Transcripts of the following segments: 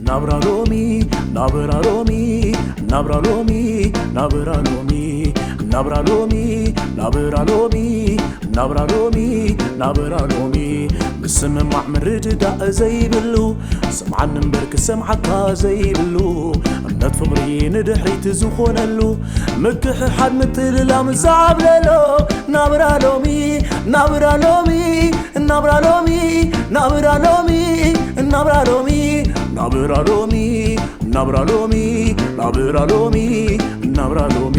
ናብራ ሎሚ ናብራ ሎሚ ናብራ ሎሚ ናብራ ሎሚ ናብራ ሎሚ ናብራ ሎሚ ናብራ ሎሚ ናብራ ሎሚ ምስምማዕ ምርድዳእ ዘይብሉ ስምዓኒ እምበር ክሰምዓካ ዘይብሉ እምነት ፍቕሪ ንድሕሪት ዝኾነሉ ምክሕሓድ ምትልላም ዝዓብለሎ ናብራ ሎሚ ናብራ ሎሚ ናብራ ሎሚ ናብራ ሎሚ ናብራ ሎሚ ናብራ ሎሚ ናብራ ሎሚ ናብራ ሎሚ ናብራ ሎሚ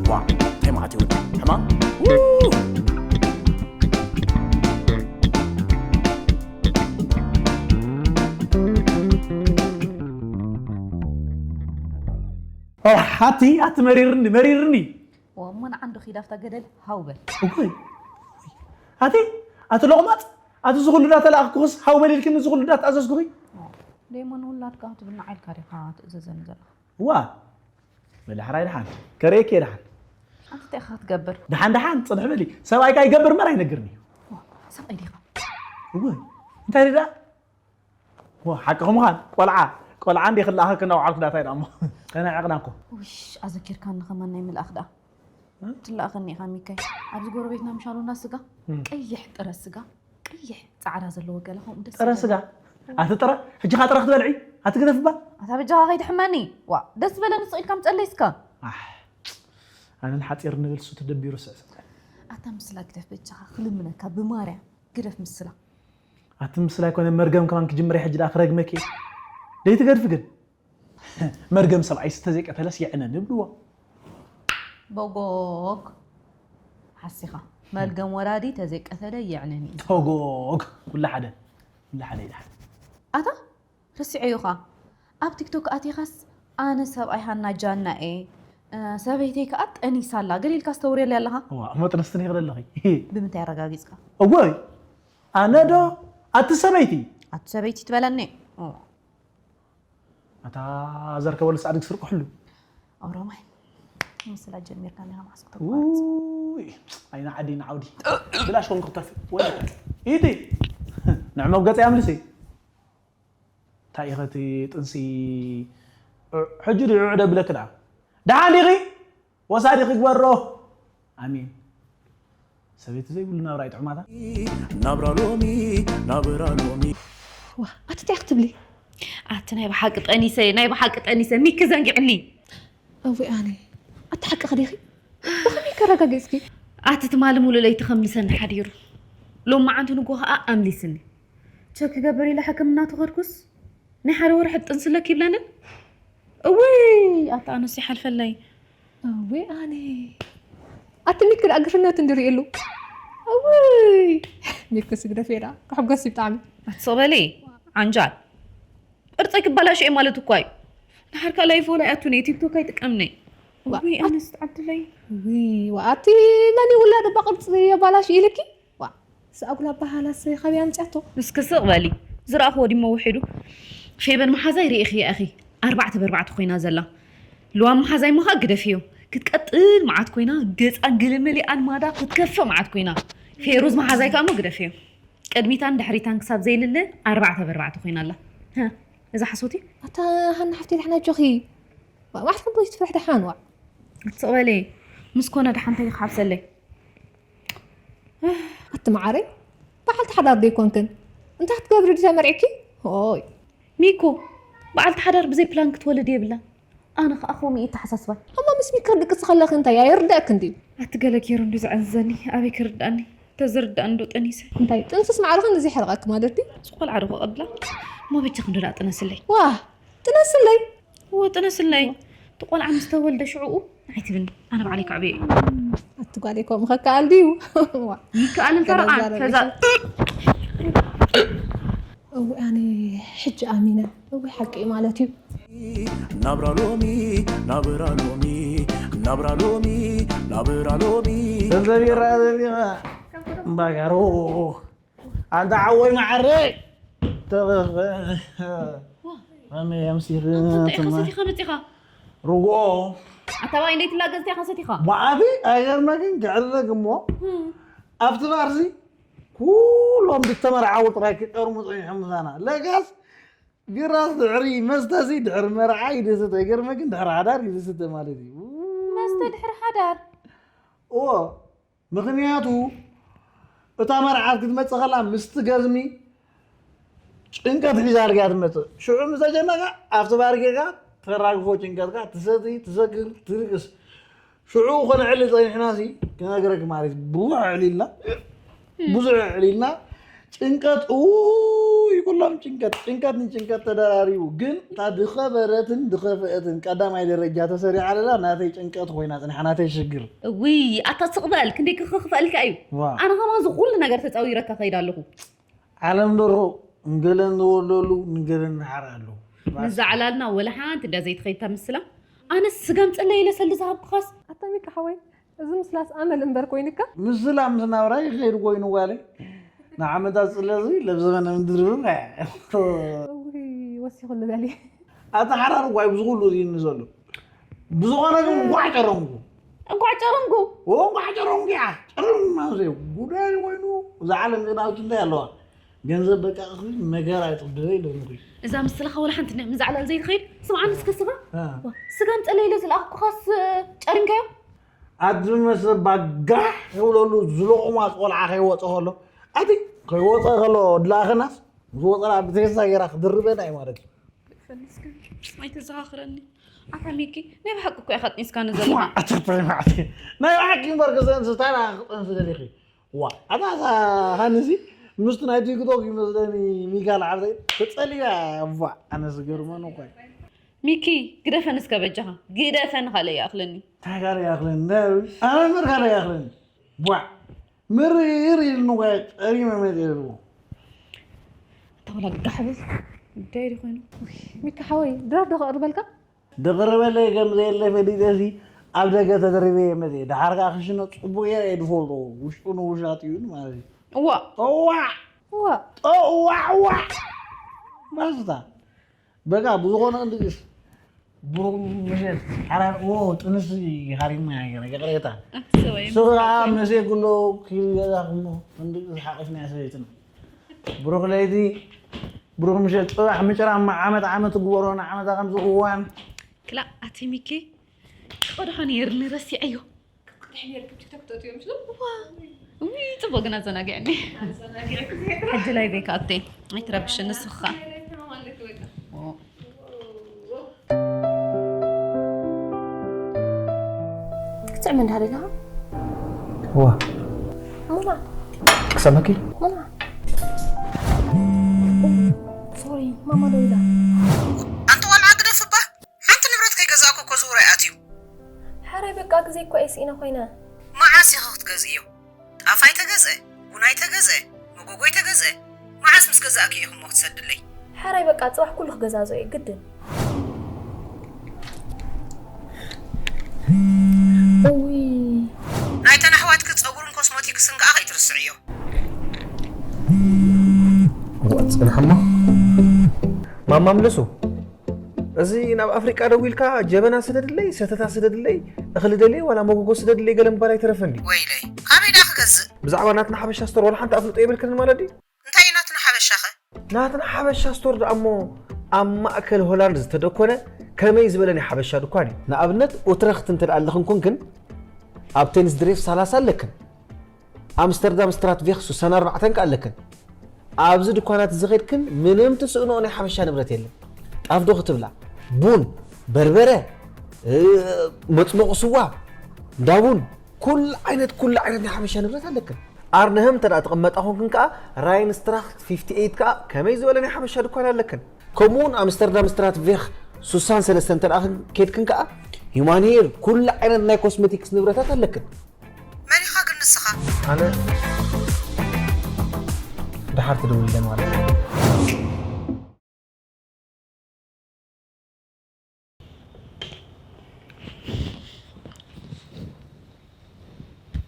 ዋ ቴማቲው ሕማ ሓቲ ኣቲ መሪርኒ መሪርኒ እሞ ንዓንዱ ኺድ ኣብታ ገደል ሃው በል። እኮይ ኣቲ ኣቲ ሎቕማፅ ኣቲ ዝኹሉ ዳ ተላኣኽኩኽስ ሃው በል ኢልክኒ ዝኹሉ ዳ ተኣዘዝኩኺ ደይሞ ንውላድካ ክትብል ንዓይልካ ዲኻ ትእዘዘኒ ዘለኻ? ዋ በሊ ሕራይ ደሓን ከርእየኪ እየ ደሓን ኣንቲ እንታይ ኢኻ ክትገብር? ደሓን ደሓን ፅንሕ በሊ ሰብኣይካ ይገብር እምበር ኣይነግርን እዩ ሰብኣይ ዲኻ? እወ እንታይ ደኣ ሓቅኺ ምዃን ቆልዓ ቆልዓ እንዲ ክለኣኸ ክናውዓልኩ ዳታ ኢና እሞ ከነዕቕና እኮ ውሽ ኣዘኪርካኒ ከማን ናይ ምልኣኽ ደኣ ትለኣኸኒ ኢኻ ሚካይ ኣብዚ ጎረቤትና ምሻሉ እንዳ ስጋ ቀይሕ ጥረ ስጋ ቀይሕ ፃዕዳ ዘለዎ ገለ ከምኡ ደስ ጥረ ስጋ ኣቲ ጥረ ሕጂ ኻ ጥረ ክትበልዒ ኣቲ ግደፍ እባ ኣታ በጃኻ ከይትሕመኒ ዋ ደስ ዝበለኒ ስቕ ኢልካ ምፀለይ እስካ ኣነ ንሓፂር ንብል ሱ ተደቢሩ ስዕስዕ ኣታ ምስላ ግደፍ በጃኻ ክልምነካ ብማርያም ግደፍ ምስላ ኣቲ ምስላ ኣይኮነ መርገም ከማን ክጅምር ሕጂ ዳ ክረግመኪ ደይትገድፊ ግን መርገም ሰብኣይ ስተዘይቀተለስ የዕነኒ ይብልዎ ቦጎግ ሓሲኻ መርገም ወራዲ ተዘይቀተለ የዕነኒ እዩ ቶጎግ ኩሉ ሓደ ኩሉ ሓደ ይድሓን ኣታ ረሲዐዮ ኸ ኣብ ቲክቶክ ኣቲኻስ ኣነ ሰብኣይ ሃና ጃና እየ ሰበይተይ ከዓ ጠኒሳ ኣላ ገለ ኢልካ ስተውርየለይ ኣለኻ እዋ እሞ ጥንስትን ይኽእል ኣለኺ ብምንታይ ኣረጋጊፅካ እወይ ኣነ ዶ ኣቲ ሰበይቲ ኣቲ ሰበይቲ ትበለኒ ኣታ ዘርከበሉ ሳዕዲ ክስርቁ ሕሉ ኦሮማይ ምስላ ጀሚርካ ኒኻ ማስክ ተቋርፅ ውይ ኣይና ዓዲ ንዓውዲ ብላሽ ኮም ክተርፊ ወይ ኢቲ ንዕመብ ገፀ ያምልሲ እንታይ ኢኸ እቲ ጥንሲ ሕጂ ድዑ ዕደ ብለክ ደኣ ደሓን ዲኺ ወሳዲ ክግበሮ ኣሜን ሰበይቲ ዘይብሉ ናብራ ይጥዕማታ ናብራ ሎሚ ናብራ ሎሚ ዋ ኣቲ እንታይ ክትብሊ ኣቲ ናይ ብሓቂ ጠኒሰ ናይ ብሓቂ ጠኒሰ ሚኪ ዘንጊዕኒ እወ ኣነ ኣቲ ሓቅኺ ዲኺ ብኸመይ ከረጋጊፅኪ ኣቲ ትማሊ ሙሉ ለይቲ ከም ምሰኒ ሓዲሩ ሎማዓንቲ ንጎ ከዓ ኣምሊስኒ ቸክ ክገብር ኢለ ሕክምና ተኸድኩስ ናይ ሓደ ወርሒ ጥንሲ ኣለኪ ይብለንን እውይ ኣታ ኣነስ ይሓልፈለይ እውይ ኣነ ኣቲ ሚኪ ደኣ ግፍነት እንድሪእሉ እውይ ሚኪ ስግደፍ እየ ደኣ ክሕጎስ እዩ ብጣዕሚ ኣቲ ስቕ በሊ ዓንጃል ቅርፀይ ክባላሾ እየ ማለት እኳ እዩ ንሓርካ ላይፍ ወላ ይኣቱኒ ቲክቶክ ኣይጥቀምኒ ውይ ኣነስ ትዓድለይ ውይ ኣቲ መን ይውለድ እባ ቅርፂ የባላሽ ኢልኪ ዋ ስኣጉል ኣባሃላስ ካበይ ኣምፅኣቶ እስኪ ስቕ በሊ ዝረኣኽዎ ዲሞ ውሒዱ ፌበን መሓዛይ ርኢኽያ ኢኺ ኣርባዕተ በርባዕተ ኮይና ዘላ ልዋም መሓዛይ ሞ ከዓ ግደፍዮ ክትቀጥል መዓት ኮይና ገፃ ግልምሊኣን ማዳ ክትከፍእ መዓት ኮይና ፌሩዝ መሓዛይ ከዓ ሞ ግደፍዮ ቅድሚታን ድሕሪታን ክሳብ ዘይልለ ኣርባዕተ በርባዕተ ኮይና ኣላ እዛ ሓሶት እዩ ኣታ ሃና ሓፍተይ ደሕና ኣጆኺ ማዕት ከም ቦይ ትፍራሕ ደሓን ዋዕ ትስቕበለይ ምስ ኮነ ደሓንታይ ክሓፍሰለይ ኣቲ መዓረይ በዓልቲ ሓዳር ዶ ይኮንክን እንታይ ክትገብሪ ዲ ተመርዒኪ ሆይ ሚኮ በዓልቲ ሓዳር ብዘይ ፕላን ክትወልድ የብላን ኣነ ከዓ ከምኡ እዩ ተሓሳስባይ እሞ ምስ ሚክር ድቅሲ ከለኺ እንታይ እያ ይርደእክ እንድዩ ኣቲ ገለ ገይሩ እንዱ ዘዕዝዘኒ ኣበይ ክርድኣኒ ተዝርድኣኒ ዶ ጠኒሰ እንታይ ጥንስስ ማዕረ ክንድዚ ይሕርቐክ ማለት ድዩ ቆልዓ ዶ ከቐብላ እሞ በጃ ክንዶ ደኣ ጥነስለይ ዋ ጥነስለይ እወ ጥነስለይ እቲ ቆልዓ ምስ ተወልደ ሽዕኡ ኣይትብልኒ ኣነ ባዕለይ ከዕብዮ እዩ ኣቲ ጓለይ ከምኡ ከከኣል ድዩ ይከኣል እንተ ረኣ ከዛ እዊ ኣነ ሕጂ ኣሚነ እዊ ሓቂ ማለት እዩ ናብራ ሎሚ ናብራ ሎሚ ናብራ ሎሚ ናብራ ሎሚ ዘንዘቢራ ዘቢኻ እምባጋሮ ኣንታ ዓወይ መዓረይ ተበበ ኣመይ ኣምሲር እንታይ ኢኻ ሰቲኻ መፂኻ ርጎ ኣታባይ እንደይ ትላገዝ እንታይ ኢኻ ሰቲኻ ብዓቢ ኣይገርመክን ክዕረግ እሞ ኣብቲ ባርሲ ኩሎም ዝተመርዓዉ ጥራይ ክቀርሙ ፀኒሖም ምሳና ለጋስ ቢራስ ድሕሪ መስተሲ ድሕሪ መርዓ ይድስተ፣ ይገርመክን ድሕሪ ሓዳር ይድስተ ማለት እዩ። መስተ ድሕሪ ሓዳር እዎ፣ ምኽንያቱ እታ መርዓት ክትመፅእ ከላ ምስቲ ገዝሚ ጭንቀት ሒዛ ኣድርጋ ትመፅእ። ሽዑ ምስ ተጨነቃ ኣብቲ ባር ጌርካ ተራግፎ ጭንቀትካ፣ ትሰቲ፣ ትሰክር፣ ትድቅስ። ሽዑ ከነዕሊ ፀኒሕና ሲ ክነግረክ ማለት እዩ። ብዙሕ ኣዕሊልና ብዙሕ ኣዕሊልና ጭንቀት ውይ ኩሎም ጭንቀት ጭንቀት ንጭንቀት ተደራሪቡ ግን እታ ድኸበረትን ድኸፈአትን ቀዳማይ ደረጃ ተሰሪዓ ለላ ናተይ ጭንቀት ኮይና ፅንሓ ናተይ ሽግር ውይ ኣታ ስቕ በል ክንደይ ክኽኽፈልካ እዩ ዋ ኣነ ከማን ዝኹሉ ነገር ተፃዊረካ ከይድ ኣለኹ ዓለም ደርሆ ንገለን ዝወልደሉ ንገለን ንሓር ኣለዉ ንዛ ዕላልና ወላ ሓንቲ እንዳ ዘይትኸይድ ተምስላ ኣነ ስጋም ፅለይ ኢለ ሰልዲ ዝሃብኩኻስ ኣታ ሚካ ሓወይ እዚ ምስላስ ኣመል እምበር ኮይንካ ምስላ ምስ ናብራ ይኸይድ ኮይኑ ጓለይ ንዓመታት ስለዚ ለብዘበነ ምድርብም እውይ ወሲኹ ልበሊ ኣታ ሓራር ጓይ ብዝኹሉ እዚ ዘሎ ብዝኾነ ግን እንኳዕ ጨረምኩ እንኳዕ ጨረምኩ እንኳዕ ጨረምኩ ያ ጨረም ማለት እዩ ጉዳይ ኮይኑ እዛ ዓለም ዝናውቲ እንታይ ኣለዋ ገንዘብ በቃ እኽሊ መገር ኣይትቕድበ ኢለምኩ እዛ ምስልኻ ወላ ሓንቲ ምዛዕላል ዘይትኸይድ ስምዓኒ እስከ ስኻ ስጋም ፀለይ ኢለ ዝለኣኽኩኻስ ጨሪምካዮ ኣድመሰ ባጋሕ ክብለሉ ዝለቑማ ቆልዓ ከይወፀ ከሎ ኣቲ ከይወፀ ከሎ ድላኸናስ ዝወፀላ ብቴስታ ገይራ ክድርበና እዩ ማለት እዩ ኣይተዘኻኽረኒ ኣታ ሚኪ ናይ ብሓቂ እኮ ኢኻ ጥኒስካኒ ዘለኻ ኣተባይ ማዕቲ ናይ ብሓቂ እምበር ክዘንስ እንታይ ክጠንስ ደሊኺ ዋ ኣታ ሃንዚ ምስቲ ናይ ቲክቶክ ይመስለኒ ሚካል ዓብደይ ተፀሊያ ዋ ኣነ ዝገርመኒ እኳ ሚኪ ግደፈን እስከ በጃኻ ግደፈን ካልእ ይኣኽለኒ እንታይ ካልእ ይኣኽለኒ ኣነ እምበር ካልእ ይኣኽለኒ ዋ ምርር ኢልኒ እኳ ጠሪመ መፅየ ኣለኹ ተወላ ጋሕብዝ ጉዳይ ዲ ኮይኑ ሚካ ሓወይ ድራር ዶ ከቕርበልካ ደቕርበለይ ከም ዘየለ ፈሊጠ ሲ ኣብ ደገ ተደሪበ እየ መፅየ ደሓር ከዓ ክሽነ ፅቡቅ እየ እየ ዝፈልጦ ውሽጡ ንውሻጥ እዩ ማለት እዩ እዋ ጠዋዕ እዋ ጠዋዕዋዕ ማስታ በቃ ብዝኾነ ክንድግስ ብሩኽ ምሸት ሓራር ዎ ጥንስ ሃሪማ ይቅሬታ ሰበይ ስኻ መሴ ኩሎ ክገዛ ክሞ ክንድግስ ሓቂፍና ሰበይትና ብሩኽ ለይቲ ብሩኽ ምሸት ፅባሕ ምጭራማ ዓመት ዓመት ግበሮ ንዓመታ ከምዚ እዋን ክላ ኣቲ ሚኪ ክቐድሖ ነይርኒ ረሲዐዮ ድሕር ቲክቶክ ተእትዮም ሽሎ ዊ ፅቡቅ ግን ኣዘናጊዐኒ ሕጂ ላይ ቤካ ኣተይ ኣይትረብሽ ንስኻ ክትስዕም እንዳሃለካ ዋ ሙና ክሰመኪ ሙና ሶሪ ማማ ደው ኢላ ኣንቲ ቆልዓ ግደፍባ ሓንቲ ንብረት ከይገዛእኩ እኮ ዝውራይ ኣትዩ ሓራይ በቃ ግዜ እኮ እየ ስኢነ ኮይነ መዓስ ኢኸ ክትገዝእዮ ጣፋይ ተገዝአ ቡናይ ተገዝአ መጎጎይ ተገዝአ መዓስ ምስ ገዛእኪ ኢኹሞ ክትሰድለይ ሓራይ በቃ ፅባሕ ኩሉ ክገዛዞ እየ ግድን እውይ ናይተን ኣሕዋትኪ ፀጉርን ኮስሞቲክስን ከዓ ከይትርስዕዮ ፅንሕሞ ማማ ምለሱ እዚ ናብ ኣፍሪቃ ደዊልካ ጀበና ስደድለይ ሰተታ ስደድለይ እኽሊ ደልየ ዋላ መጎጎ ስደድለይ ገለ ምባል ኣይተረፈን ድዩ ወይለይ ካበይ ዳ ክገዝእ ብዛዕባ ናትና ሓበሻ ስቶር ዋላ ሓንቲ ኣፍልጦ የብልክን ማለት ድዩ እንታይ እዩ ናትና ሓበሻኸ ናትና ሓበሻ ስቶር ደኣ እሞ ኣብ ማእከል ሆላንድ ዝተደኮነ ከመይ ዝበለ ናይ ሓበሻ ድኳን እዩ ንኣብነት ኡትረኽት እንተ ኣለኽን ኮንክን ኣብ ቴንስ ድሬፍ ሰላሳ ኣለክን ኣምስተርዳም ስትራትቬክ ሱሳን ኣርባዕተን ከኣ ኣለክን ኣብዚ ድኳናት እዚ ኸድክን ምንም ትስእንኦ ናይ ሓበሻ ንብረት የለን ጣፍ ዶ ክትብላ ቡን በርበረ መፅሞቕ ስዋ እንዳቡን ኩሉ ዓይነት ኩሉ ዓይነት ናይ ሓበሻ ንብረት ኣለክን ኣርነህም እንተ ትቕመጣ ኾንክን ከኣ ራይንስትራክት ፊፍቲ ኤይት ከኣ ከመይ ዝበለ ናይ ሓበሻ ድኳን ኣለክን ከምኡውን ኣምስተርዳም ስትራትቬክ ሱሳን ሰለስተ እንተ ኬድክን ከኣ ሂማንሄር ኩሉ ዓይነት ናይ ኮስሜቲክስ ንብረታት ኣለክን መን ኢኻ ግን ንስኻ ኣነ ደሓር ትደውልለ ማለት እዩ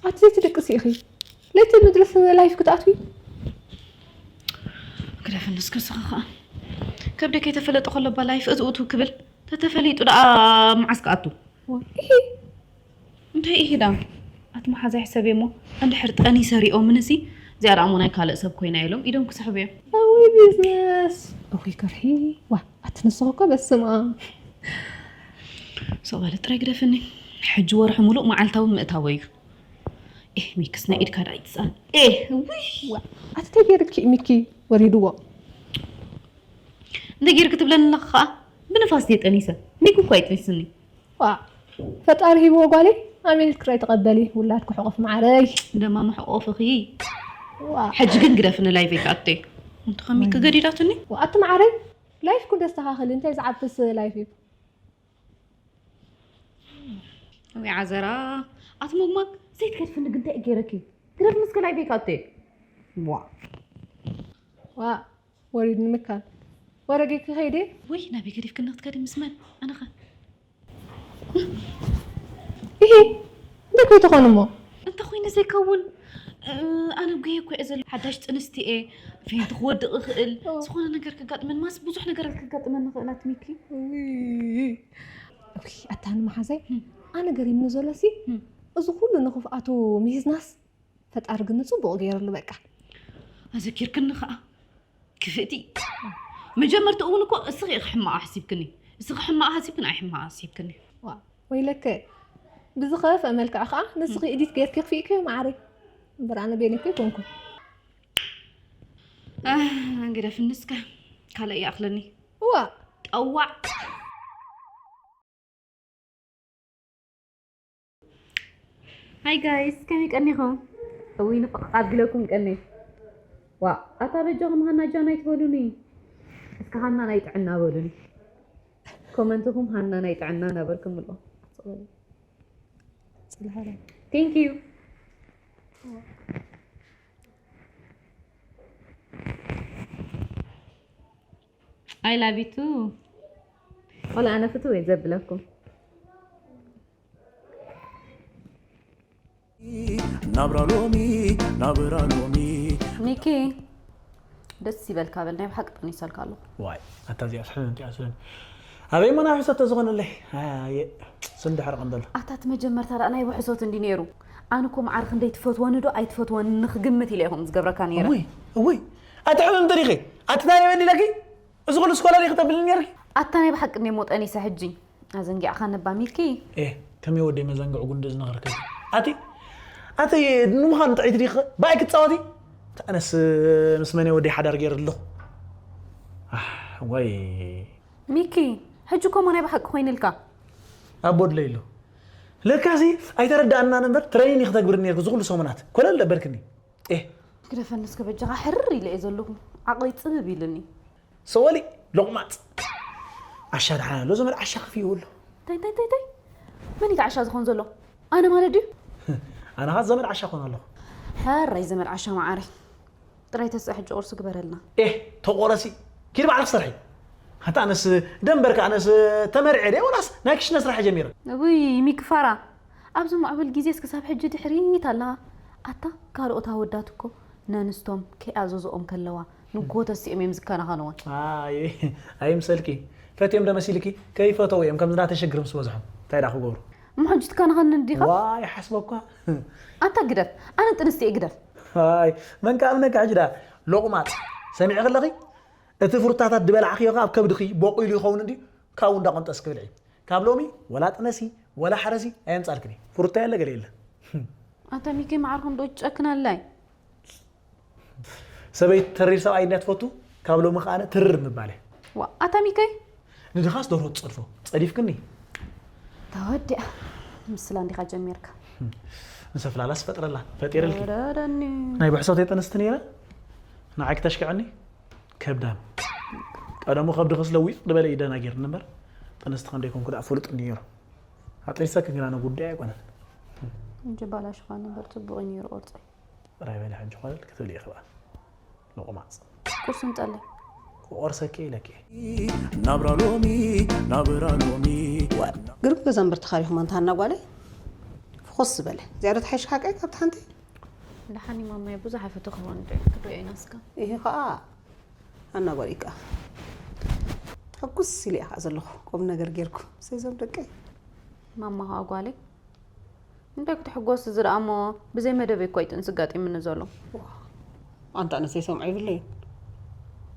ኣቲ ዘይትደቅሲ ኢኺ ለይቲ ምድረስ ላይፍ ክትኣትዊ ግደፍኒ እስከ ስኻ ከዓ ከብደ ከይተፈለጠ ከሎ ባ ላይፍ እትውቱ ክብል ተተፈሊጡ ደኣ መዓስ ክኣቱ እንታይ ኢኺ ዳ ኣቲ መሓዛይ ሕሰብ እሞ እንድሕር ጠኒ ሰሪኦ ምንሲ እዚኣ ደኣ እሞ ናይ ካልእ ሰብ ኮይና ኢሎም ኢዶም ክስሕቡ እዮም እውይ ቢዝነስ። እኹይ ከርሒ። ዋ ኣቲ ንስኹ እኮ በስመ ኣብ። ሰው በለ ጥራይ ግደፍኒ። ሕጂ ወርሒ ሙሉእ መዓልታዊ ምእታወ እዩ። ኤህ ሚክስ ናይ ኢድካ ዳ ይትጻን። ኤህ ውይ። ዋ ኣቲ ተገይርኪ ሚኪ ወሪድዎ። እንደ ጌርክ ትብለኒ ኣለኻ ከዓ ብንፋስ ድየ ጠኒሰ። ሚኪ እኮ ኣይጥኒስኒ። ዋ ፈጣሪ ሂብዎ ጓለይ። ኣሜን ክራይ ተቐበሊ ውላድኩ ሕቑፍ ማዕረይ። ደማ መሕቆፍኺ። ዋ ሕጂ ግን ግደፍኒ ላይቨይ ክኣቱ እየ። እንተ ከሚክ ገዲዳትኒ። ዋ ኣቲ ማዕረይ ላይፍኩ ደስተኻኽሊ እንታይ ዝዓብስ ላይፍ እዩ። ወይ ዓዘራ ኣቲ ሞግማግ ዘይትገድፍኒ ግን እንታይ ገይረኪ? ግደፍኒ እስከ ላይቨይ ክኣቱ እየ። ዋ ዋ ወሪድኒ ምካን ወረገ ክኸይደ። ወይ ናበይ ገዲፍክኒ ክትከዲ ምስ መን ኣነኸ? ይሄ እንታይ ከይተኾን እሞ እንተ ኮይነ ዘይከውን። ኣነ ጉየ እኮ እየ ዘሎ ሓዳሽ ጥንስቲ እየ። ፌንቲ ክወድቕ እኽእል። ዝኾነ ነገር ከጋጥመን ማስ ብዙሕ ነገራት ከጋጥመን ንኽእላት ሚኪ። ውይ፣ ውይ፣ ኣታ ንመሓዛይ ኣነ ገሪምኒ ዘሎ ሲ እዚ ኩሉ ንኽፍኣቱ ምሂዝናስ ፈጣሪ ግን ንጽቡቕ ገይርሉ በቃ። ኣዘኪርክኒ ኸኣ ክፍእቲ። መጀመርትኡ እውን እኮ እስኺ ኢኺ ሕማቕ ሓሲብክኒ። እስኺ ሕማቕ ሓሲብክን ኣይ ሕማቕ ሓሲብክኒ። ዋ ወይለከ ብዝኸፍአ መልክዕ ኸኣ ንስኺ ኢዲት ጌርኪ ክፍእክዮ ማዓረይ። እምበር ኣነ ቤኒ እኮ ኣይኮንኩን። ኣህ፣ ግደፍኒ እስከ ካልእ ይኣኽለኒ። ዋ ጠዋዕ። ሃይ ጋይስ ከመይ ቀኒኹም? እውይ ንፍቕቕ ኣቢለኩም ቀኒ። ዋ ኣታ በጃኹም ሃና ጃን ኣይትበሉኒ። እስከ ሃና ናይ ጥዕና በሉኒ። ኮመንትኹም ሃና ናይ ጥዕና እናበልኩም ኣሎ። ጽልሃላ። Thank you። I love you too። ወላ ኣነ ፍትው እየ ዘብለኩም። ናብራ ሎሚ ናብራ ሎሚ ሚኪ ደስ ይበልካ በል ናይ ብሓቂ ጠኒሰልካ ኣለኹ። ዋይ ኣታ እዚኣ ስሕን እንቲኣ ስሕን ኣበይ መናፍሰ ተዝኾነለይ ኣየ ስም ድሕሪ ቀንደሎ ኣታ እቲ መጀመርታ ደኣ ናይ ብሕሶት እንዲ ነይሩ ኣነ እኮ መዓር ክንደይ ትፈትወኒ ዶ ኣይትፈትወኒ ንክግምት ኢለ ኢኹም ዝገብረካ ነይረ እውይ እውይ ኣቲ ሕምም ተሪኺ ኣቲ ናይ በዲለኪ እዚ ኩሉ ስኮላሊ ክተብልኒ ነይርኪ ኣታ ናይ ብሓቂ እኔሞ ጠኒሰ ሕጂ ኣዘንጊዕኻኒ እባ ሚኪ። ኤህ ከመይ ወደይ መዘንግዕ ጉንዲ ዝነኽርክን ኣቲ ኣቲ ንምዃኑ ጥዕይቲ ዲኺ ብኣይ ክትፃወቲ ኣነስ ምስ መን ወደይ ሓዳር ገይረ ኣለኹ ኣሕ ወይ ሚኪ ሕጂ እኮ እሞ ናይ ብሓቂ ኮይንልካ። ኣቦ ድለይ ኣሎ ለካሲ ኣይተረዳእናን እምበር ትረይን ክተግብር ነርኩ ዝኩሉ ሰሙናት ኮለል ለበልክኒ ኤህ ግደፈኒ እስከ በጃኻ ሕርር ኢለ እየ ዘለኹ ዓቕለይ ፅብብ ኢሉኒ። ሰወሊ ሎቕማፅ ዓሻ ደሓን ኣሎ ዘመድ ዓሻ ከፊኡ ኣሎ እንታይ እንታይ እንታይ እንታይ መን እዩ ዓሻ ዝኾን ዘሎ ኣነ ማለት ድዩ ኣነ ኻት ዘመድ ዓሻ ኮን ኣለኹ ሕራይ ዘመድ ዓሻ መዓረይ ጥራይ ተስእ ሕጂ ቁርሲ ግበረልና ኤህ ተቆረሲ ኪድ ባዕልክ ሰርሒ ኣንታ ኣነስ ደንበርካ ኣነስ ተመርዐ ደ ወላስ ናይ ክሽነ ስራሕ ጀሚረ ውይ ሚክፋራ ኣብዚ ምዕቡል ግዜስ ክሳብ ሕጂ ድሕሪት ኣለኻ ኣታ ካልኦት ኣወዳት እኮ ነንስቶም ከይኣዘዝኦም ከለዋ ንግሆ ተሲኦም እዮም ዝከናኸንወን። ኣይ ኣይምሰልኪ ፈትዮም ዶ መሲልኪ ከይፈተው እዮም ከምዚ ናተይ ሽግር ምስ በዝሖም እንታይ ደኣ ክገብሩ። እሞ ሕጂ ትከናኸንን ዲኻ? ዋ ይሓስበኳ። ኣንታ ግደፍ ኣነ ጥንስቲ እየ ግደፍ። ኣይ መን ከኣምነካ ሕጂ ደኣ ሎቑማጽ ሰሚዕኺ ኣለኺ እቲ ፍሩታታት ዝበላዕኽዮ ከኣ ኣብ ከብድኺ ቦቒሉ ይኸውን እንድዩ ካብኡ እንዳቖንጠስኪ ብልዒ። ካብ ሎሚ ወላ ጥነሲ ወላ ሓረሲ ኣየምጻልክን እየ። ፍሩታ የለ ገለ የለ። ኣታ ሚኪ መዓርኩም ዶ ትጨክነላይ? ሰበይቲ ተሪር ሰብኣይ እንድያ ትፈቱ ካብ ሎሚ ከኣነ ትርር ምባል እየ። ዋ ኣታ ሚከይ ንድኻስ ደርሆ ትጸድፎ ጸዲፍክኒ። ተወዲኣ ምስላ እንዲኻ ጀሚርካ። ንሰፍላላስ ፈጥረላ ፈጢረልኪ። ረደኒ ናይ ብሕሶት የጠንስቲ ነይረ ንዓይ ክተሽክዐኒ። ከብዳም ቀደሙ ከብድኽስ ለዊጥ ዝበለ እዩ ደናጊርኒ እምበር ጥንስቲ ከም ደይኮንኩ ደኣ ፍሉጥ እንድዩ ነይሩ ኣጥኒሰኪ ግና ንጉዳይ ኣይኮነን እንጂ ባላሽኻ ነበር ጽቡቕ እዩ ነይሩ ቁርጸይ ጥራይ በሊ ሓንቲ ኳለል ክትብል እየ ክብኣ ሎቕማጽ ቁርሲ ምጠለይ ክቆርሰኪ ኢለኪ ናብራ ሎሚ ናብራ ሎሚ ግርም ገዛ እምበር ተኻሪኹም ኣንታ ሃና ጓለይ ፍኹስ ዝበለ ዝያዳ ተሓይሽካ ቀይ ካብቲ ሓንቲ ደሓን ማማየ ብዙሕ ኣይፈተኽዎን ዶ ክትሪኦ ኢና እስከ ይሄ ኸኣ ኣናጓሪካ ሕጉስ ኢለ እየ ከዓ ዘለኹ ቁም ነገር ጌርኩ ሰይዞም ደቀይ ማማ ከዓ ጓለይ እንታይ ክትሕጎስ ዝረኣሞ ብዘይ መደበይ እኮ ይጥንስ ጋጢምኒ ዘሎ ኣንታ ኣነስ ዘይሰምዖ ይብለይን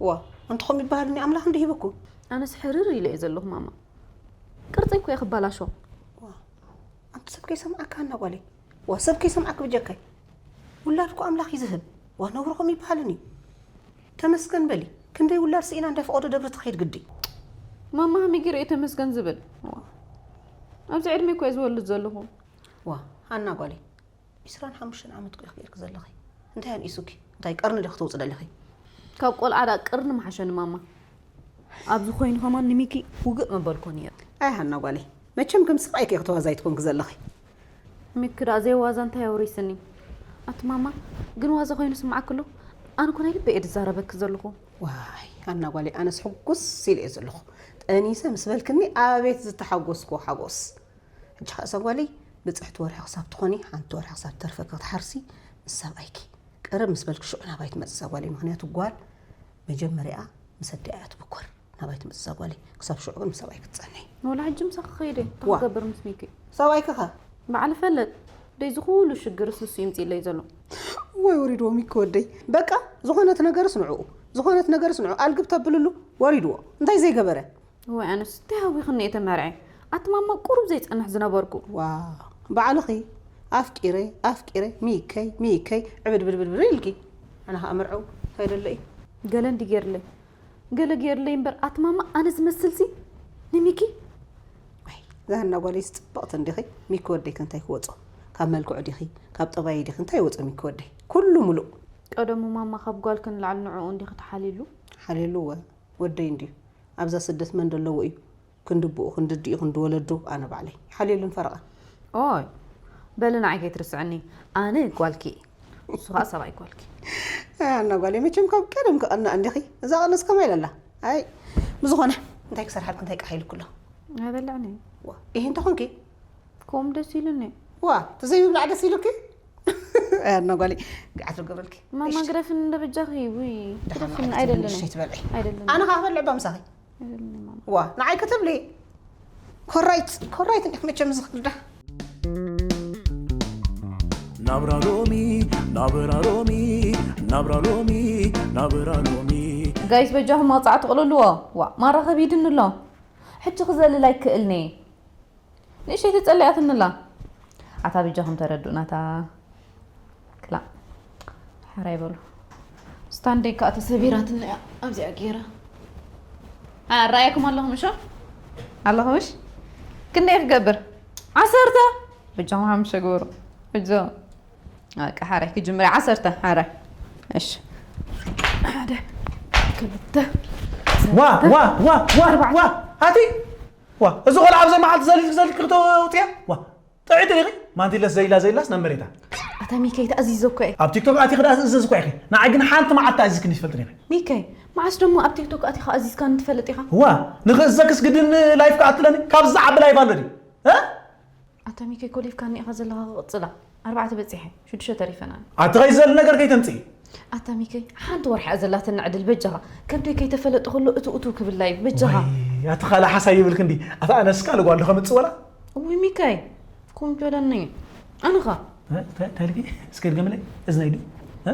ዋ፣ እንተኾም ይበሃልኒ ኣምላኽ እንደ ሂበኩም። ኣነስ ሕርር ኢለ እየ ዘለኹ ማማ። ቅርጸይ እኮ እየ ክበላሾ። ዋ፣ ኣንቲ ሰብ ከይሰምዓካ ኣና ጓለይ። ዋ፣ ሰብ ከይሰምዓክ ብጀካይ። ውላድ እኮ ኣምላኽ እዩ ዝህብ። ዋ፣ ነውርኹም ይበሃልን እዩ። ተመስገን በሊ። ክንደይ ውላድ ስኢና እንዳ ፈቐዶ ደብሪ ትኸይድ ግዲ። ማማ ሃሚጊር እየ ተመስገን ዝብል። ዋ፣ ኣብዚ ዕድመ እኮ እየ ዝወልድ ዘለኹ። ዋ፣ ሃና ጓለይ። ዕስራን ሓሙሽተን ዓመት እኮ ኢኺ ጌርኪ ዘለኺ። እንታይ ኣንኢሱኪ? እንታይ ቀርኒ ዶ ክተውጽእ ደሊኺ? ካብ ቆልዓ ደኣ ቅርኒ ምሓሸኒ ማማ። ኣብዚ ኮይኑ ከማን ንሚኪ ውግእ መበልኮ ነይረ። ኣይ ሃና ጓለይ፣ መቸም ከም ሰብኣይኪ ኢኺ ተዋዛይት ኮንኪ ዘለኺ። ሚኪ ደኣ ዘይዋዛ እንታይ ኣውሪስኒ? ኣቲ ማማ፣ ግን ዋዛ ኮይኑ ስምዓኪ ኣሎ? ኣነ እኮ ናይ ልበይ እየ ዝዛረበኪ ዘለኹ። ዋይ ሃና ጓለይ፣ ኣነስ ሕጉስ ኢለ እየ ዘለኹ። ጠኒሰ ምስ በልክኒ ኣቤት ዝተሓጎስኩ ሓጎስ። ሕጂ ኸኣ እዛ ጓለይ ብጽሕቲ ወርሒ ክሳብ ትኾኒ፣ ሓንቲ ወርሒ ክሳብ ተርፈኪ ክትሓርሲ ምስ ሰብኣይኪ ቅርብ ምስ በልኪ ሽዑ ናባይ ትመጽእ እዛ ጓለይ። ምኽንያቱ ጓል መጀመርያ ምስ ኣዲኣ እያ ትብኮር። ናባይ ትመጽእ እዛ ጓለይ። ክሳብ ሽዑ ግን ምስ ሰብኣይኪ ትጸንሒ። ወላ ሕጂ ምሳኺ ከይደ እንታይ ዋ። ክገብር ምስ ሚኪ? ሰብኣይኪ ኸ? ባዕሊ ፈለጥ። ደይ ዝኹሉ ሽግርስ ንሱ ይምጽእለይ ዘሎ። ወይ ወሪድዎ ሚኪ ወደይ። በቃ ዝኾነት ነገርስ ንዕኡ። ዝኾነት ነገርስ ንዕኡ። ኣልግብ ተብልሉ ወሪድዎ። እንታይ ዘይገበረ? ወይ ኣነስ እንታይ ሃዊኽኒ እየ ተመርዐ? ኣቲ ማማ ቁሩብ ዘይጸንሕ ዝነበርኩ። ዋ፣ ባዕልኺ ኣፍቂረ ኣፍቂረ ሚከይ ሚከይ ዕብድብድብድብድ ኢልኪ። ኣነ ኸኣ መርዐው እንታይ ደለ እዩ? ገለ እንዲ ጌርለይ። ገለ ጌርለይ እምበር ኣቲ ማማ ኣነ ዝመስልሲ ንሚኪ። ወይ፣ እዛ ሃና ጓለይስ ጽብቕቲ እንዲኺ። ሚኪ ወደይኪ እንታይ ክወጾ? ካብ መልክዑ ዲኺ? ካብ ጠባዩ ዲኺ? እንታይ ይወጾ ሚኪ ወደይ? ኩሉ ሙሉእ። ቀደሙ ማማ ካብ ጓልኪ ንላዕሊ ንዕኡ እንዲኺ ተሓልዩሉ። ሓልዩሉ እወ፣ ወደይ እንድዩ። ኣብዛ ስደት መን ደለዎ እዩ? ክንዲ ብኡ፣ ክንዲ ኣዲኡ፣ ክንዲ ወለዱ፣ ኣነ ባዕለይ። ሓልየሉን ፈረቓ። ኦይ፣ በሊ ንዓይ ከይትርስዕኒ። ኣነ ጓልኪ፣ ንሱ ኸኣ ሰብኣይ ጓልኪ። ኣና ጓለይ፣ መቸም ካብ ቀደም ክቐንእ እንዲኺ። እዛ ቐነስ ከማይ ኢላ ኣላ። ኣይ፣ ብዝኾነ፣ እንታይ ክሰርሓልኪ፣ እንታይ ቃሕ ኢልኩ ኣሎ? ኣይበልዕን እየ። ዋ፣ ኢሂ እንተኾንኪ? ከምኡ ደስ ኢሉኒ። ዋ፣ ተዘይምብላዕ ደስ ኢሉኪ? ኣና ጓለይ፣ ግዓት ርገበልኪ። ማማ እሽቲ። ግደፍኒ እንደ በጃኺ፣ ውይ፣ ደሓን ግደፍኒ፣ ንዓይ ኣይደለንን። ትብልሽ ኣይትበልዒ። ኣይደለንን። ኣነ ኸኣ ክበልዕ እባ ምሳኺ። ኣይደለንን ማማ። ዋ፣ ንዓይ ክትብሊ? ኮራይት፣ ኮራይት እንዲኽ መቸም ዝኽዳ። ናብራ ሎሚ፣ ናብራ ሎሚ፣ ናብራ ሎሚ፣ ናብራ ሎሚ። ጋይስ፣ በጃኹም መቕጻዕቲ ቅልልዎ። ዋ፣ ማራ ከቢድኒ ኣሎ። ሕጂ ክዘልል ኣይክእልኒ። ንእሽተይ ተጸሊኣትኒ ኣላ። ኣታ በጃኹም ተረድኡና፣ እታ ክላ። ሓራይ በሉ። ስታንደይ ከኣ ተሰቢራትኒ እያ፣ ኣብዚኣ ገይራ። ኣራኣየኩም ኣለኹም፣ እሾ? ኣለኹም፣ እሽ? ክንደይ ክገብር? ዓሰርተ? በጃኹም ሓሙሽተ ግበሩ። በጃኹም። በቃ፣ ሓራይ ክጅምር እያ፣ ዓሰርተ፣ ሓራይ። እሺ። ሓደ፣ ክልተ፣ ዋ፣ ሰለስተ፣ ዋ፣ ዋ፣ ዋ፣ ኣርባዕተ። ዋ፣ ኣቲ? ዋ፣ እዚ ቆልዓ ኣብ ዘይ መዓልቲ ዘሊልኪ ዘሊልኪ ክተውፅያ? ዋ፣ ጥዕይቲ ዲኺ? ማንቲለስ ዘይላ ዘይላስ ናብ መሬታ። ኣታ ሚከይ፣ ተኣዚዘ እኮ እየ። ኣብ ቲክቶክ ኣቲኺ ደኣ ዝእዘዝ እኮ ኢኺ። ንዓይ ግን ሓንቲ መዓልቲ ኣዚዝክኒ ትፈልጥን ኢኺ። ሚከይ፣ መዓስ ደሞ ኣብ ቲክቶክ ኣቲኻ ኣዚዝካኒ ትፈልጥ ኢኻ? ዋ፣ ንኽእዘክስ ግድን ላይፍ ክኣትለኒ? ካብዚ ዝዓቢ ላይፍ ኣሎ ድዩ? እ? ኣታ ሚከይ፣ ኮሊፍካኒ ኢኻ ዘለኻ ክቕጽላ። ኣርባዕተ በጺሐ፣ ሽዱሽተ ተሪፈናኒ። ኣቲ ኸይ ዘል ነገር ከይተምጽኢ። ኣታ ሚከይ፣ ሓንቲ ወርሒ እያ ዘላትኒ ዕድል፣ በጃኻ። ከብደይ ከይተፈለጠ ከሎ እቱ እቱ ክብል ላይፍ፣ በጃኻ። ወይ፣ ኣቲ ኻልእ ሓሳብ ይብልክ እንዲ። ኣታ ኣነስ ካልእ ጓል ዶ ከምጽእ ወላ? እውይ ሚከይ፣ ኮንጆ ለኒ። ኣነኻ? እ? እንታይ፣ እንታይ ኢልኪ? እስከ ድገምለይ። እዝነይ ድዩ? እ?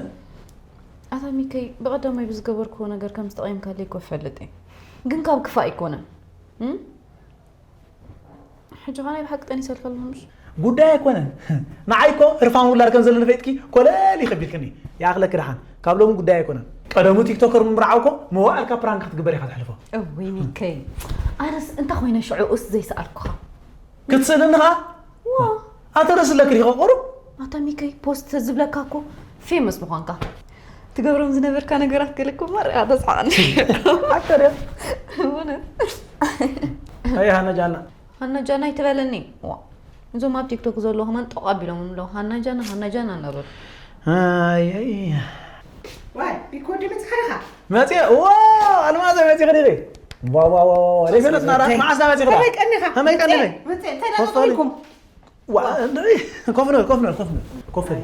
ኣታ ሚከይ፣ ብቐዳማይ ብዝገበርክዎ ነገር ከም ዝተቐየምካለይ እኮ እፈልጥ እየ። ግን ካብ ክፋእ ኣይኮነን። እም? ሕጂ ኸኣ ናይ ብሓቂ ጠኒሰልካ ኣለኹ ምሽ? ጉዳይ ኣይኮነን። ንዓይ እኮ ህርፋን ውላድ ከም ዘለኒ ፈይጥኪ ኮለል ይኸቢድክኒ። ይኣኽለኪ ደሓን። ካብ ሎሚ ጉዳይ ኣይኮነን። ቀደሙ ቲክቶከር ምምርዓው እኮ መዋእልካ ፕራንክ ክትግበር ኢኻ ተሕልፎ። እውይ ሚከይ። ኣነስ እንታይ ኮይነ ሽዑ እስ ዘይሰኣልኩኻ? ክትስእልኒ ኸኣ? ዋ። ኣተ ርእሲ ኣለኪ ዲኻ ቁሩብ? ኣታ ሚከይ ፖስት ዝብለካ እኮ ፌመስ ምዃንካ። ትገብሮም ዝነበርካ ነገራት ገለ እኮ ማርያ ተስሓቐኒ። ኣከረ። እውነት። ኣይ ሃና ጃና። ሃና ጃና ኣይትበለኒ። ዋ። እዞም ኣብ ቲክቶክ ዘለዉ ከማን ጠቕ ኣቢሎም ኣለዉ። ሃና ጃና፣ ሃና ጃና እናበሉ። ኣይ፣ ኣይ። ዋይ፣ ቢኮ ወዲ መጽኻ ኢኻ? መጽየ? ዋ፣ ኣልማዝ መጽኺ ዲኺ? ዋ፣ ዋ፣ ዋ፣ ዋ፣ ዋ። ደይ ፈለጥና ራ-፣ መዓስ ዳ መጽኺ ዳ? ከመይ ቀኒኻ? ከመይ ቀኒኺ? መጽየ፣ መጽየ፣ እንታይ ዳ ወፈሪ። ተቐቢልኩም? ዋ፣ እንድዒ፣ ኮፍ ንበል፣ ኮፍ ንበል፣ ኮፍ ንበል። ኮፍ በሊ።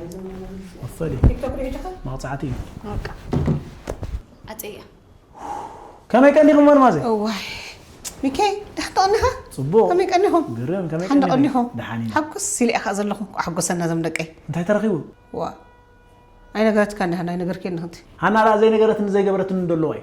ኮፍ በሊ። ቲክቶክ ዶ ሒድኻ? መቕጻዕቲ እዩ። በቃ። ኣጸያ። ከመይ ቀኒኹም ኣልማዘ? እዋይ። ሚከይ፣ ደሓን ተቐኒኻ? ጽቡቕ። ከመይ ቀኒኹም? ግርም፣ ከመይ ደሓን ቀኒኹም? ቀኒኹም? ደሓን ኢና። ሓጎስ ኢለ እየ ከኣ ዘለኹ። እንኳዕ ሓጎሰና ዘም ደቀይ። እንታይ ተረኺቡ? ዋ። ኣይነገረትካን ዲኻ? ኣይነገርክን ዲኽንቲ? ሃና ደኣ ዘይነገረትኒ ዘይገበረትኒ ዶ ኣለዋ እዩ?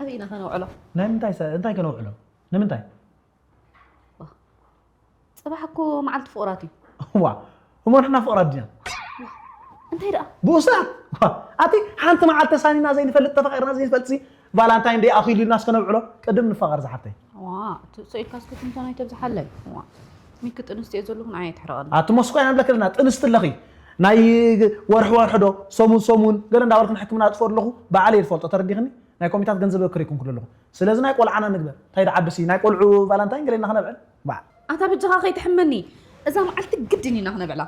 ኣበይ ኢና ከነውዕሎ? ናይ ምንታይ ሰ- እንታይ ከነውዕሎ? ንምንታይ? ጽባሕ እኮ መዓልቲ ፍቑራት እዩ። ዋ እሞ ንሕና ፍቕራት ዲና? እንታይ ደኣ? ብኡስና ዋ፣ ኣቲ ሓንቲ መዓልቲ ተሳኒና ዘይንፈልጥ፣ ተፋቒርና ዘይንፈልጥ ሲ ቫላንታይን ደይ ኣኺሉ ኢልና እስከ ነውዕሎ። ቅድም ንፋቐር ዝሓፍተይ። ዋ ትስኢልካ እስከ ትንተናይ ተብዝሓለይ። ዋ ሚኪ ጥንስቲ እየ ዘለኹ ንዓይ ኣይትሕረቐኒ። ኣቲ ሞስኮ ኢና ንብለክ ኣለና፣ ጥንስቲ ኣለኺ። ናይ ወርሒ ወርሒ ዶ ሰሙን ሰሙን ገለ እንዳበልክን ሕክምና ኣጥፍኦ ኣለኹ። ባዕለ እየ ዝፈልጦ፣ ተረዲኽኒ? ናይ ኮሚታት ገንዘብ እክር ይኩን ኩሉ ኣለኹ። ስለዚ ናይ ቆልዓና ንግበር። እንታይ ደዓብሲ ናይ ቆልዑ ቫላንታይን ገለ ኢልና ክነብዕል። ባዕ ኣታ በጃኻ ከይትሕመኒ፣ እዛ መዓልቲ ግድን ኢና ክነብዕላ።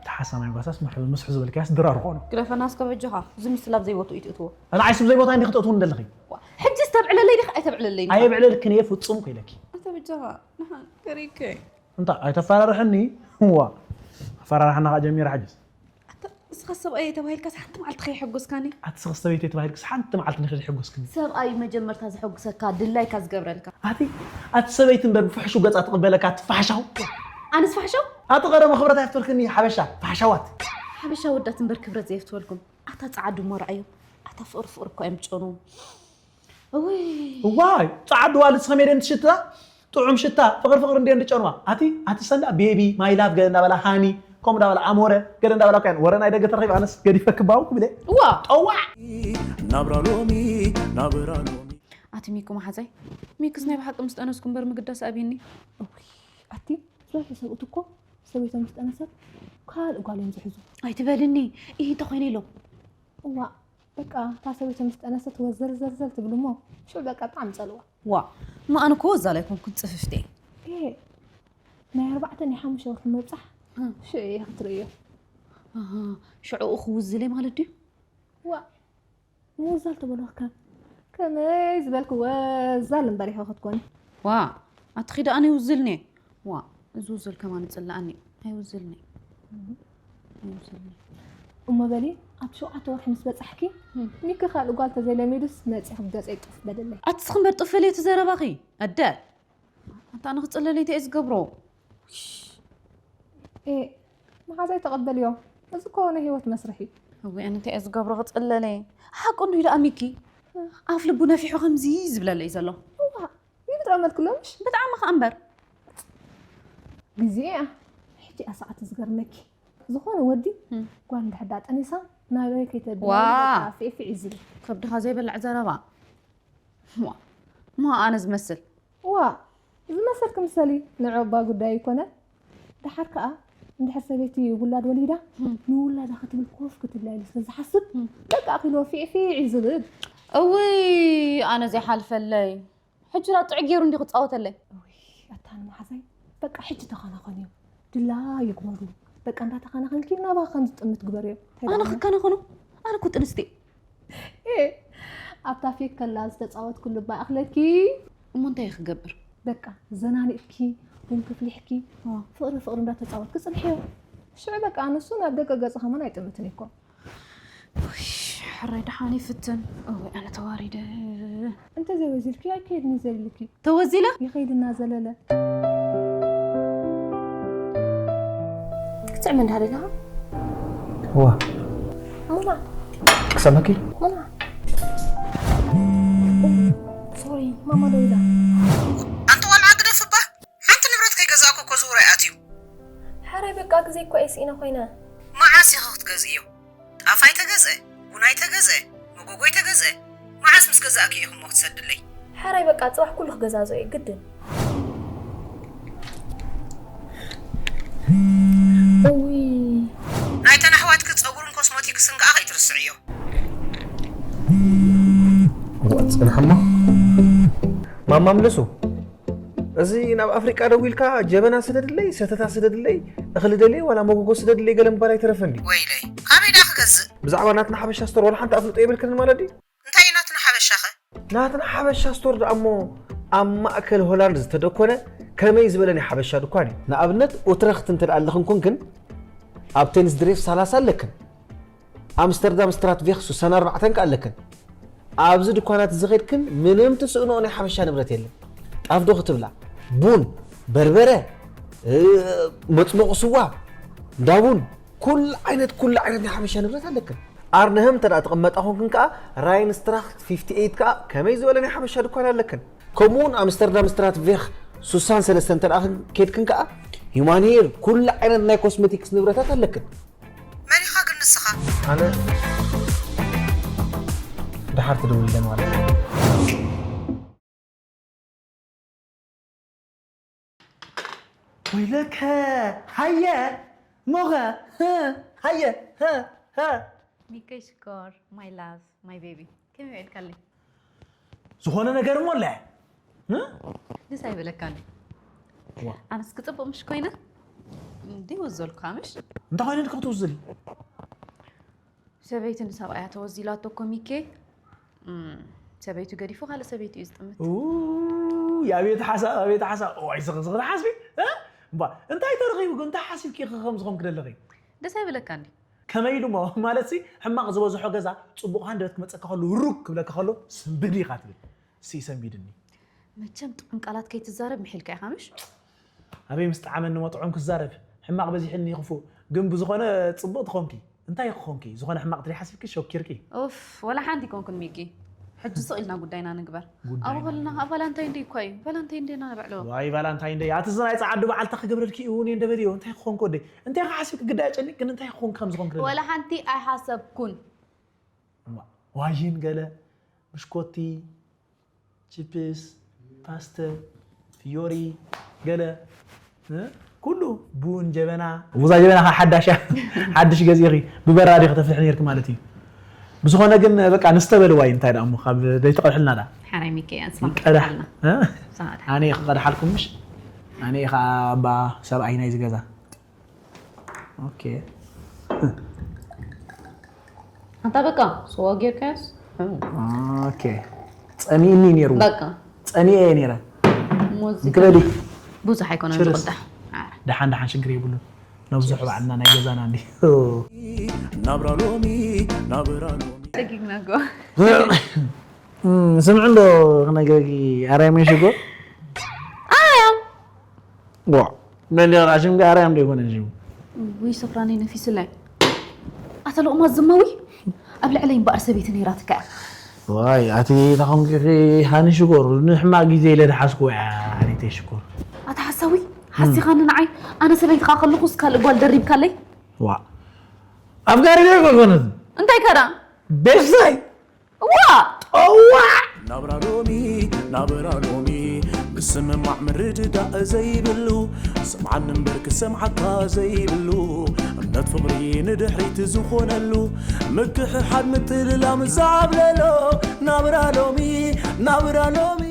ተሓሳማይ ጓሳስ ምሕ- ምስሑ ዝበልካያስ ድራር ኾኖ። ግደፈና እስከ በጃኻ፣ እዚ ምስላብ ዘይቦትኡ ይትእትዎ። ንዓይ ስብ ዘይቦታ እንዲ ክትእትውን እንደለኺ። ዋ፣ ሕጂ ዝተብዕለለይ ዲኻ ኣይተብዕለለይ ዲኻ? ኣየብዕለልክን እየ ፍጹም እኮ ኢለኪ። ኣታ በጃኻ ንሓን ከሪከ። እንታ ኣይተፈራርሕኒ። ዋ ኣፈራርሕና ኸዓ ጀሚራ ሕጅስ። ኣታ ንስኻ ሰብኣይ ተባሂልካስ ሓንቲ መዓልቲ ከይሐጎስካኒ? ኣቲ ስኽስ ሰበይቲ ተባሂልክስ ሓንቲ መዓልቲ ንኸ ዘይሐጎስክኒ? ሰብኣይ መጀመርታ ዘሐጉሰካ ድላይካ ዝገብረልካ። ኣቲ ኣቲ ሰበይቲ እምበር ብፍሕሹ ገጻ ትቕበለካ ኣቲ ፋሕሻው። ኣነስ ፋሕሻው? ኣቲ ቀደም ክብረት ኣይፍትልክኒ ሓበሻ ፋሕሻዋት። ሓበሻ ወዳት እምበር ክብረት ዘየፍትወልኩም። ኣታ ጸዓዱ እሞ ረኣዮም። ኣታ ፍቕሪ ፍቕሪ እኮ እዮም ጨኑ። እውይ። እዋይ ጸዓዱ ዋልስ ከመይ ደን ትሽታ? ጥዑም ሽታ ፍቕሪ ፍቕሪ እንደ እንድጨንዋ ኣቲ ኣቲ ሰንዳ ቤቢ ማይ ላቭ ገለ እንዳበላ ሃኒ ከምኡ እንዳበላ ኣሞረ ገለ እንዳበላ እኮ ወረ ናይ ደገ ተረኺብ ኣነስ ገዲፈ ክባው ክብለ እዋ ጠዋዕ ናብራ ሎሚ ናብራ ሎሚ ኣቲ ሚኩ መሓዛይ ሚኩስ ናይ ብሓቂ ምስ ጠነስኩ እምበር ምግዳስ ኣብይኒ። እውይ ኣቲ ዝበዝሑ ሰብኡት እኮ ሰበይቶም ምስ ጠነሰት ካልእ ጓል እዮም ዝሕዙ። ኣይትበልኒ። ይህ እንተኾይነ ኢሎም። እዋ በቃ እታ ሰበይቶም ምስ ጠነሰት ወዘርዘርዘር ትብል እሞ ሽዑ በቃ ብጣዕሚ ጸልዋ። ዋ እሞ ኣነ እኮ ወዛል ኣይኮንኩን ጽፍፍቲ። ይሄ ናይ ኣርባዕተ ናይ ሓሙሽተ ወርሒ ምብጻሕ ሽዑ እየ ክትርእዮ። ኣሃ፣ ሽዑ ክውዝል እየ ማለት ድዩ? ዋ ምውዛል ትበሎ ከም ከመይ ዝበልክ ወዛል እምበር ኢኻ ክትኮኒ። ዋ ኣትኺ ደኣ ኣይውዝልኒ። ዋ እዚ ውዝል ከማን ይጽልኣኒ። ኣይውዝልኒ። ኣይውዝልኒ። እሞ በሊ ኣብ ሸውዓተ ወርሒ ምስ በጻሕኪ ሚኪ ካልእ ጓል ተዘይለሚዱስ መጺኺ ብገጸይ ጡፍ በልለይ። ኣቲ እስኺ እምበር ጡፍ በሊ እቲ ዘረባኺ ኣደ። ኣታ ንኽጽለለይ እንታይ እየ ዝገብሮ? ኤ መሓዛይ ተቐበልዮ። እዚ እኮ ናይ ህይወት መስርሕ እዩ። እወ ኣነ እንታይ እየ ዝገብሮ ክጽለለይ? ሓቁ እንድዩ ደኣ ሚኪ። ኣፍ ልቡ ነፊሑ ከምዚ ዝብለለይ ዘሎ። እዋ ይግጥረመልክሎ ምሽ? ብጣዕሚ ከኣ እምበር። ግዜ እያ ሕጂ እያ ሰዓት ዝገርመኪ። ዝኾነ ወዲ ጓል እንድሕር ደኣ ጠኒሳ ናበይ ከይተብል ዋ። ፊዕፊዕ እዩ ዝብል። ከብድኻ ዘይበልዕ ዘረባ። ዋ እሞ ኣነ ዝመስል። ዋ ዝመስል ክምሰል እዩ ንዑ እባ ጉዳይ ኣይኮነን። ደሓር ከኣ እንድሕር ሰበይቲ ውላድ ወሊዳ ንውላዳ ክትብል ኮፍ ክትብላ ኢሉ ስለ ዝሓስብ በቃ ኣኺልዎ ፊዕፊዕ እዩ ዝብል። እውይ ኣነ ዘይሓልፈለይ። ሕጂ ዳ ጥዑይ ገይሩ እንዲ ክጻወተለይ። እውይ ኣታ ንመሓዛይ በቃ ሕጂ ተኸናኸንዮ ድላዩ ግበርሉ። በቃ እንዳተኸናኸንኪ ናባኺ ከም ዝጥምት ግበርዮ። እንታይ ኣነ ደኣ? ክከናኸኖ? ኣነ እኮ ጥንስቲ እየ። ኤ ኣብታ ፌክ ከላ ዝተጻወትክሉ እባ ኣኽለኪ። እሞ እንታይ እየ ክገብር? በቃ ዘናኒእኪ ቡን ክፍሊሕኪ ፍቕሪ ፍቕሪ እንዳተጻወትኪ ጽንሕዮ። ሽዑ በቃ ንሱ ናብ ደገ ገጽ ከማን ኣይጥምትን እኮ። ውይ፣ ሕራይ ደሓን ይፍትን። እወ ኣነ ተዋሪደ። እንተ ዘይወዚልኪ ኣይከይድን እዩ ዘልልኪ። ተወዚለ? ይኸይድና ዘለለ። ክትስዕም እንዳሃለልኻ? ዋ ሙና ክሰመኪ? ሙና ሶሪ ማማ ደው ኢላ። ኣንቲ ቆልዓ ግደፍ እባ። ሓንቲ ንብረት ከይገዛእኩ እኮ ዝውረይ ኣትዩ። ሓራይ በቃ ግዜ እኮ እየ ስኢነ ኮይነ። መዓስ ኢኺ ክትገዝእዮ? ጣፍ ኣይተገዝአ፣ ቡን ኣይተገዝአ፣ መጎጎ ኣይተገዝአ። መዓስ ምስ ገዛእክዮ ኢኺ እሞ ክትሰድለይ? ሓራይ በቃ ፅባሕ ኩሉ ክገዛዝኦ እየ ግድን። እውይ ናይተን ኣሕዋትኪ ፀጉርን ኮስሞቲክስን ከዓ ከይትርስዕዮ። እዋ ፅንሓማ ማማ ምልሱ። እዚ ናብ ኣፍሪቃ ደዊልካ ጀበና ስደድለይ፣ ሰተታ ስደድለይ፣ እኽሊ ደልየ ዋላ መጎጎ ስደድለይ ገለ ምባል ኣይተረፈን ድዩ? ወይለይ፣ ካበይ ደኣ ክገዝእ? ብዛዕባ ናትና ሓበሻ ስቶር ዋላ ሓንቲ ኣፍልጦ የብልክን ማለት ድዩ? እንታይ እዩ ናትና ሓበሻኸ? ናትና ሓበሻ ስቶር ደኣ እሞ ኣብ ማእከል ሆላንድ ዝተደኮነ ከመይ ዝበለ ናይ ሓበሻ ድኳን እዩ። ንኣብነት ኡትረኽት እንተ ደኣ ኣለኽን ኮንክን ኣብ ቴንስድሬፍ ሰላሳ ኣለክን። ኣምስተርዳም ስትራትቬክ ሱሳን ኣርባዕተን ከኣ ኣለክን። ኣብዚ ድኳናት እዚ ኸድክን ምንም ትስእንኦ ናይ ሓበሻ ንብረት የለን። ጣፍ ዶ ክትብላ፣ ቡን፣ በርበረ፣ እ፣ መጽሞቒ ስዋ፣ እንዳ ቡን፣ ኩሉ ዓይነት፣ ኩሉ ዓይነት ናይ ሓበሻ ንብረት ኣለክን። ኣርነህም እንተ ደኣ ትቕመጣ ኾንክን ከኣ ራይንስትራኽት ፊፍቲ ኤይት ከኣ ከመይ ዝበለ ናይ ሓበሻ ድኳን ኣለክን። ከምኡውን ኣምስተርዳም ስትራትቬኽ ሱሳን ሰለስተ እንተ ደኣ ኬድክን ከኣ ሂማን ሄር ኩሉ ዓይነት ናይ ኮስሜቲክስ ንብረታት ኣለክን። መን ኢኻ ግን ንስኻ? ኣነ ደሓር ትደውልለ ማለት እዩ። ወይለከ ሃየ ሞኸ ሃየ ሚከይ ሽኮር my love my baby ከመይ ውዒልካለይ? ዝኾነ ነገር እሞ ኣለ ደስ ኣይበለካን? ኣነስ ክፅቡቕ ምሽ ኮይነ እንዲህ ወዘልኳ ምሽ እንታይ ኮይነ ክትውዝል ሰበይቲ ንሰብኣያ ተወዚላቶ እኮ ሚኬ። እም፣ ሰበይቱ ገዲፉ ካልእ ሰበይቲ እዩ ዝጥምት። ውይ፣ ኣቤት ሓሳብ ኣቤት ሓሳብ እዋይ ስኽስኽ ሓስቢ እ? እምባ እንታይ ተረኺቡ ግን እንታይ ሓሲብኪ ኢኺ ከም ዝኾንክ ደለኺ ደስ ኣይብለካ እንዲ? ከመይ ኢሉ እሞ ማለት ሲ ሕማቕ ዝበዝሖ ገዛ ፅቡቕ ሃንደበት ክመፀካ ከሎ ሩግ ክብለካ ከሎ ስንብድ ኢኻ ትብል ሲ ሰንቢድኒ መቸም ጥዑም ቃላት ከይትዛረብ ምሒልካ ኢኻ ምሽ? ኣበይ ምስ ጣዓመኒ መጥዑም ክዛረብ ሕማቕ በዚሕኒ ክፉእ ግን ብዝኾነ ፅቡቕ ትኾንኪ እንታይ ክኾንኪ ዝኾነ ሕማቕ ትሪሓስብኪ ሸኪርኪ ኡፍ ወላ ሓንቲ ይኮንኩን ሚጊ። ሕጂ ስቕ ኢልና ጉዳይና ንግበር። ጉዳይና ኣብኡ ከለና ቫላንታይን ደይ እኳ እዩ። ቫላንታይን ደይና ንብዕሎ። ዋይ ቫላንታይን ደይ ኣቲ ዝናይ ፀዓዱ በዓልታ ክገብረልኪ እዩ እኔ እንደበልዮ እንታይ ክኾንኩ ወደይ እንታይ ክሓስብኪ ግዳ የጨኒቅ ግን እንታይ ክኾንኪ ከም ዝኾንክ ደለ ወላ ሓንቲ ኣይሓሰብኩን። ዋይን ገለ ብሽኮቲ ቺፕስ ፓስተ ፍዮሪ ገለ እ? ኩሉ ቡን ጀበና ውዛ ጀበና ከ ሓዳሽ እያ ሓድሽ ገዚእኺ ብበራድ ከተፍልሒ ነርኪ ማለት እዩ ብዝኾነ ግን በቃ ንስተበል ዋይ እንታይ ደኣ እሞ ካብ ደይትቐልሕልና ደኣ ሓራይ ሚካኤል ስማዕቀዳሕ ኣነ ክቐድሓልኩም ምሽ ኣነ ኢኻ ኣባ ሰብኣይ ናይዚ ገዛ ኦኬ ኣንታ በቃ ስዋ ጌርካስ ኦኬ ጸሚእኒ ነይሩ በቃ ጸሚኤ እየ ነይረ ሙዚቃ እንክበዲ ብዙሕ ኣይኮነን ችርስ። ዝቕዳሕ ደሓን ደሓን ሽግር የብሉን ነብዙሕ በዓልና ናይ ገዛና እንዲ ናብራ ሎሚ ናብራ ሎሚ ሰጊግና ጎ እም፣ ስምዒ እንዶ ክነግረኪ ኣርያም ሽጎ ኣርያም ዋ መሊቕ ሽም ኣርያም ዶ ይኮነ ሽም ውይ ስፍራኒ ነፊስላይ ኣተ ልቕማት ዝመዊ ኣብ ልዕለይ እምበኣር ሰበይቲ ነይራትካ እያ ዋይ ኣቲ ታኹም ሃኒ ሽኮር ንሕማቅ ግዜ ኢለ ድሓዝኩ እያ ሃኒተይ ሽኮር ኣታ ሓሳዊ ሓሲኻኒ ንዓይ ኣነ ሰበይትኻ ከለኹስ ካልእ ጓል ደሪብካለይ ዋ ኣፍጋሪ ዶ ይኮነት እንታይ ከዳ ቤሳይ ዋ ጠዋ ናብራ ሎሚ ናብራ ሎሚ ምስምማዕ ምርድዳእ ዘይብሉ ስምዓኒ እምበር ክሰምዓካ ዘይብሉ እምነት ፍቕሪ ንድሕሪት ዝኾነሉ ምክሕሓድ ምትልላም ዛብለሎ ናብራ ሎሚ ናብራ ሎሚ